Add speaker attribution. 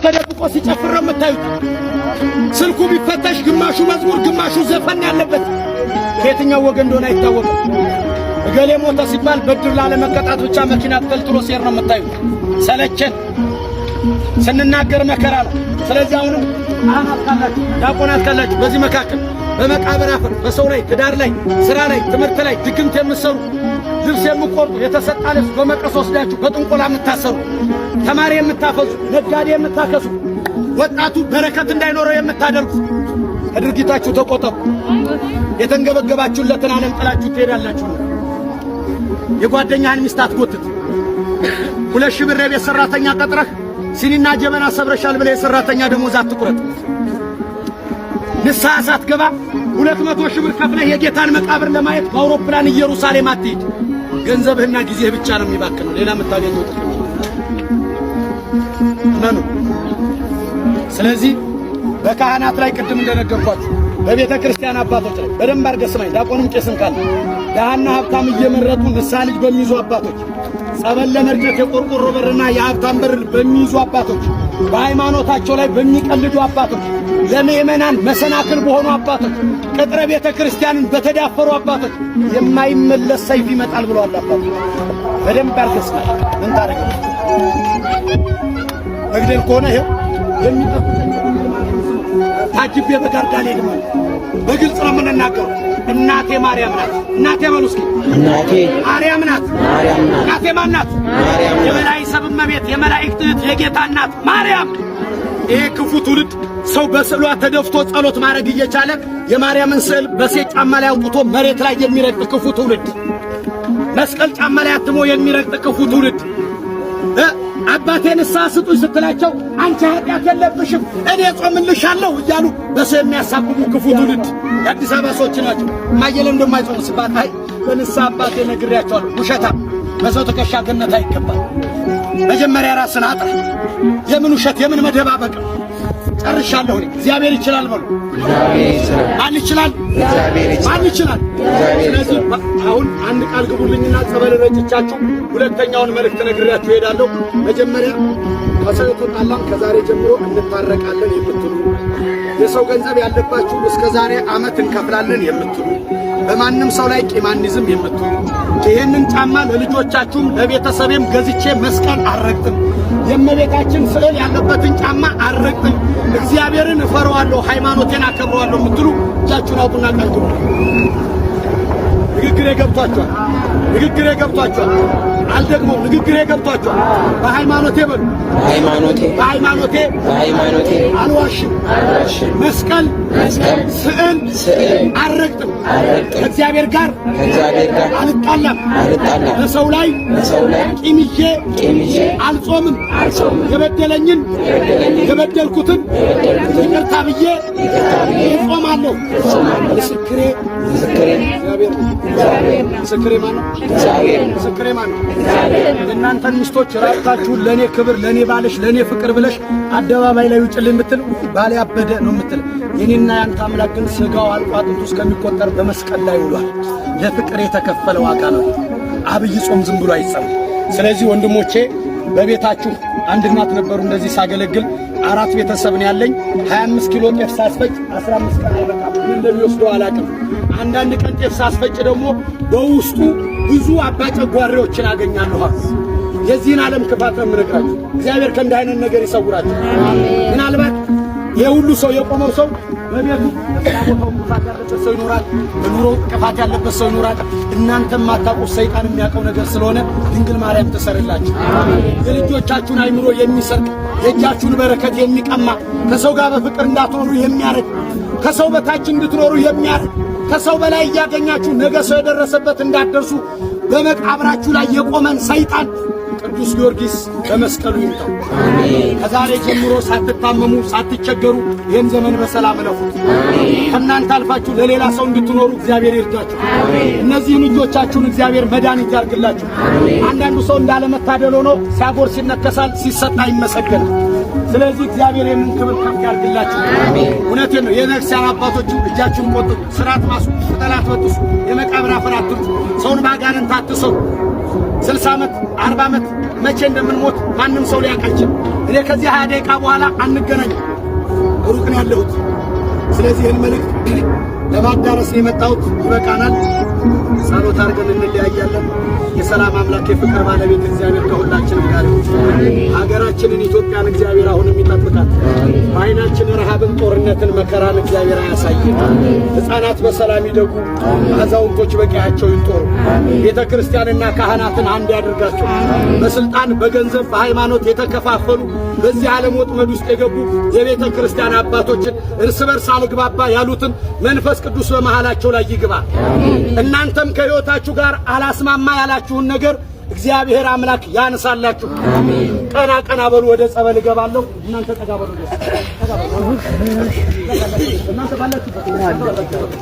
Speaker 1: ተደብቆ ሲጨፍር ነው የምታዩት። ስልኩ ቢፈተሽ ግማሹ መዝሙር ግማሹ ዘፈን ያለበት ከየትኛው ወገን እንደሆነ አይታወቅም። እገሌ ሞተ ሲባል በድር ላለመቀጣት ብቻ መኪና ተልትሎ ሲሄድ ነው የምታዩት። ሰለቸን፣ ስንናገር መከራ ነው። ስለዚህ አሁንም ካህናት ካላችሁ፣ ዲያቆናት ካላችሁ በዚህ መካከል በመቃብር አፈር በሰው ላይ፣ ትዳር ላይ፣ ስራ ላይ፣ ትምህርት ላይ ድግምት የምትሰሩ፣ ልብስ የምትቆርጡ፣ የተሰጣ ልብስ በመቀስ ወስዳችሁ በጥንቆላ የምታሰሩ፣ ተማሪ የምታፈዙ፣ ነጋዴ የምታከሱ፣ ወጣቱ በረከት እንዳይኖረው የምታደርጉ ከድርጊታችሁ ተቆጠቡ። የተንገበገባችሁለትን ዓለም ጥላችሁ ትሄዳላችሁ። የጓደኛህን ሚስት አትጎትት። 2,000 ብር የቤት ሰራተኛ ቀጥረህ ሲኒና ጀበና ሰብረሻል ብለህ የሰራተኛ ደሞዝ አትቁረጥ። ንስሐ ሳትገባ 200,000 ብር ከፍለህ የጌታን መቃብር ለማየት በአውሮፕላን ኢየሩሳሌም አትሂድ። ገንዘብህና ጊዜህ ብቻ ነው የሚባክነው። ሌላ የምታገኘው ጥቅም እመኑ። ስለዚህ በካህናት ላይ ቅድም እንደነገርኳችሁ በቤተ ክርስቲያን አባቶች ላይ በደንብ አድርገህ ስማኝ። ዲያቆንም ቄስም ካለ ድሃና ሀብታም እየመረጡ ንስሐ ልጅ በሚይዙ አባቶች፣ ጸበል ለመርጨት የቆርቆሮ በርና የሀብታም በር በሚይዙ አባቶች፣ በሃይማኖታቸው ላይ በሚቀልዱ አባቶች፣ ለምእመናን መሰናክል በሆኑ አባቶች፣ ቅጥረ ቤተ ክርስቲያንን በተዳፈሩ አባቶች የማይመለስ ሰይፍ ይመጣል ብለዋል አባቶች። በደንብ አድርገህ ስማኝ። ምን ታደርገው? መግደል ከሆነ ይኸው የሚጠብቀኝ ታጅቤ በጋርዳ አልሄድም። በግልጽ ነው የምንናገረው። እናቴ ማርያም ናት። እናቴ በሉ እስኪ።
Speaker 2: እናቴ
Speaker 1: ማርያም ናት።
Speaker 2: ማርያም ናት።
Speaker 1: እናቴ ማን ናት?
Speaker 2: ማርያም ናት።
Speaker 1: የበላይ ሰብ እመቤት፣ የመላእክት እህት፣ የጌታ እናት ማርያም። ይሄ ክፉ ትውልድ ሰው በስዕሏ ተደፍቶ ጸሎት ማድረግ እየቻለ የማርያምን ስዕል በሴት ጫማ ላይ አውጥቶ መሬት ላይ የሚረግጥ ክፉ ትውልድ፣ መስቀል ጫማ ላይ አትሞ የሚረግጥ ክፉ ትውልድ፣ አባቴ ንስሐ ስጡኝ ስትላቸው አንቺ ኃጢአት የለብሽም እኔ ጾምልሻለሁ እያሉ በሰው የሚያሳብቡ ክፉ ትውልድ የአዲስ አበባ ሰዎች ናቸው። እማዬ እንደማይጾሙ ሲባል አይ በንስሐ አባቴ ነግሬያቸዋለሁ። ውሸታም፣ በሰው ትከሻ ገነት አይገባም። መጀመሪያ ራስን አጥራ። የምን ውሸት የምን መደባበቅ? ጨርሻለሁ። እኔ እግዚአብሔር ይችላል በሉ። ማን ይችላል? ማን ይችላል? ስለዚህ አሁን አንድ ቃል ግቡልኝና ጸበል ረጭቻችሁ ሁለተኛውን መልእክት ነግሬያችሁ እሄዳለሁ። መጀመሪያ ከሰው የተጣላን ከዛሬ ጀምሮ እንታረቃለን የምትሉ፣ የሰው ገንዘብ ያለባችሁ እስከ ዛሬ ዓመት እንከፍላለን የምትሉ፣ በማንም ሰው ላይ ቂም አንይዝም የምትሉ፣ ይህንን ጫማ ለልጆቻችሁም ለቤተሰቤም ገዝቼ መስቀል አልረግጥም፣ የእመቤታችን ስዕል ያለበትን ጫማ አልረግጥም፣ እግዚአብሔርን እፈራዋለሁ፣ ሃይማኖቴን አከብረዋለሁ የምትሉ እጃችሁን አውጡና ቃል ግቡ። ንግግሬ ገብቷችኋል? ንግግሬ ገብቷችኋል? አልደግሞም። ንግግሬ ገብቷችኋል? በሃይማኖቴ በሉ።
Speaker 2: በሃይማኖቴ።
Speaker 1: በሃይማኖቴ።
Speaker 2: በሃይማኖቴ።
Speaker 1: አልዋሽም።
Speaker 2: አልዋሽም።
Speaker 1: መስቀል፣
Speaker 2: መስቀል፣
Speaker 1: ስዕል
Speaker 2: ስዕል
Speaker 1: አልረግጥም።
Speaker 2: አልረግጥም።
Speaker 1: ከእግዚአብሔር ጋር
Speaker 2: ከእግዚአብሔር ጋር
Speaker 1: አልጣላም።
Speaker 2: አልጣላም።
Speaker 1: በሰው ላይ
Speaker 2: በሰው ላይ
Speaker 1: ቂም ይዤ
Speaker 2: ቂም ይዤ
Speaker 1: አልጾምም።
Speaker 2: አልጾምም።
Speaker 1: የበደለኝን
Speaker 2: የበደለኝን
Speaker 1: የበደልኩትን
Speaker 2: የበደልኩትን
Speaker 1: ይቅርታ ብዬ
Speaker 2: ይቅርታ ብዬ
Speaker 1: እጾማለሁ።
Speaker 2: እጾማለሁ።
Speaker 1: ምስክሬ
Speaker 2: ምስክሬ
Speaker 1: እግዚአብሔር ነው።
Speaker 2: እግዚአብሔር ነው።
Speaker 1: ምስክሬ ማን ነው?
Speaker 2: እግዚአብሔር ነው።
Speaker 1: ምስክሬ ማን ነው?
Speaker 2: እግዚአብሔር ነው።
Speaker 1: የእናንተን ሚስቶች ራቁታችሁን ለእኔ ክብር፣ ለእኔ ባልሽ፣ ለእኔ ፍቅር ብለሽ አደባባይ ላይ ውጭልኝ የምትል ባል ያበደ ነው የምትል። የኔና ያንተ አምላክ ግን ስጋው አልቆ አጥንቱ እስከሚቆጠር በመስቀል ላይ ውሏል። ለፍቅር የተከፈለ ዋጋ ነው። አብይ ጾም ዝም ብሎ አይጸም። ስለዚህ ወንድሞቼ በቤታችሁ አንድ እናት ነበሩ። እንደዚህ ሳገለግል አራት ቤተሰብ ነው ያለኝ። 25 ኪሎ ጤፍ ሳስፈጭ 15 ቀን አይበቃም። ምን እንደሚወስደው አላውቅም። አንዳንድ ቀን ጤፍ ሳስፈጭ ደግሞ በውስጡ ብዙ አባጨጓሬዎችን አገኛለሁ። የዚህን ዓለም ክፋት ነው የምነግራችሁ። እግዚአብሔር ከእንዲህ አይነት ነገር ይሰውራችሁ። ምናልባት ይህ ሁሉ ሰው የቆመው ሰው በቤቱ በስራ ቦታው ክፋት ያለበት ሰው ይኖራል። በኑሮ ክፋት ያለበት ሰው ይኖራል። እናንተ የማታውቁት ሰይጣን የሚያውቀው ነገር ስለሆነ ድንግል ማርያም ትሰርላችሁ። የልጆቻችሁን አይምሮ የሚሰርቅ፣ የእጃችሁን በረከት የሚቀማ፣ ከሰው ጋር በፍቅር እንዳትኖሩ የሚያደርግ፣ ከሰው በታች እንድትኖሩ የሚያደርግ፣ ከሰው በላይ እያገኛችሁ ነገ ሰው የደረሰበት እንዳትደርሱ በመቃብራችሁ ላይ የቆመን ሰይጣን ቅዱስ ጊዮርጊስ በመስቀሉ ይምጣው። ከዛሬ ጀምሮ ሳትታመሙ ሳትቸገሩ ይህን ዘመን በሰላም እለፉት። ከእናንተ አልፋችሁ ለሌላ ሰው እንድትኖሩ እግዚአብሔር ይርዳችሁ። እነዚህን እጆቻችሁን እግዚአብሔር መድኃኒት ያርግላችሁ። አንዳንዱ ሰው እንዳለመታደል ሆኖ ሲያጎርስ ይነከሳል፣ ሲሰጥ አይመሰገንም። ስለዚህ እግዚአብሔር ይህንን ክብር ከፍ ያርግላችሁ። እውነቴን ነው። የቤተክርስቲያን አባቶች እጃችሁን ቆጥቡ፣ ስርዓት ማሱ፣ ቅጠል አትበጥሱ፣ የመቃብር አፈር አትርጩ፣ ሰውን በአጋንንት አትሰሩ። 60 ዓመት 40 ዓመት መቼ እንደምንሞት ማንም ሰው ሊያውቅ አይችልም። እኔ ከዚህ 20 ደቂቃ በኋላ አንገናኝም፣ ሩቅ ነው ያለሁት። ስለዚህ ይህን መልእክት ለማዳረስ ነው የመጣሁት። ይበቃናል። ጸሎት አድርገን እንለያያለን። የሰላም አምላክ የፍቅር ባለቤት እግዚአብሔር ከሁላችንም ጋር ይሁን። ሀገራችንን ኢትዮጵያን እግዚአብሔር አሁንም ይጠብቃት። በዓይናችን ረሃብን፣ ጦርነትን፣ መከራን እግዚአብሔር አያሳየን። ሕፃናት በሰላም ይደጉ፣ አዛውንቶች በቀያቸው ይጦሩ። ቤተ ክርስቲያንና ካህናትን አንድ ያድርጋቸው። በስልጣን በገንዘብ በሃይማኖት የተከፋፈሉ በዚህ ዓለም ወጥመድ ውስጥ የገቡ የቤተ ክርስቲያን አባቶችን እርስ በርስ አልግባባ ያሉትን መንፈስ ቅዱስ በመሃላቸው ላይ ይግባ። እናንተም ከሕይወታችሁ ጋር አላስማማ ያላችሁን ነገር እግዚአብሔር አምላክ ያንሳላችሁ። ቀና ቀና በሉ። ወደ ጸበል እገባለሁ። እናንተ ጠጋ በሉ። እናንተ ባላችሁበት።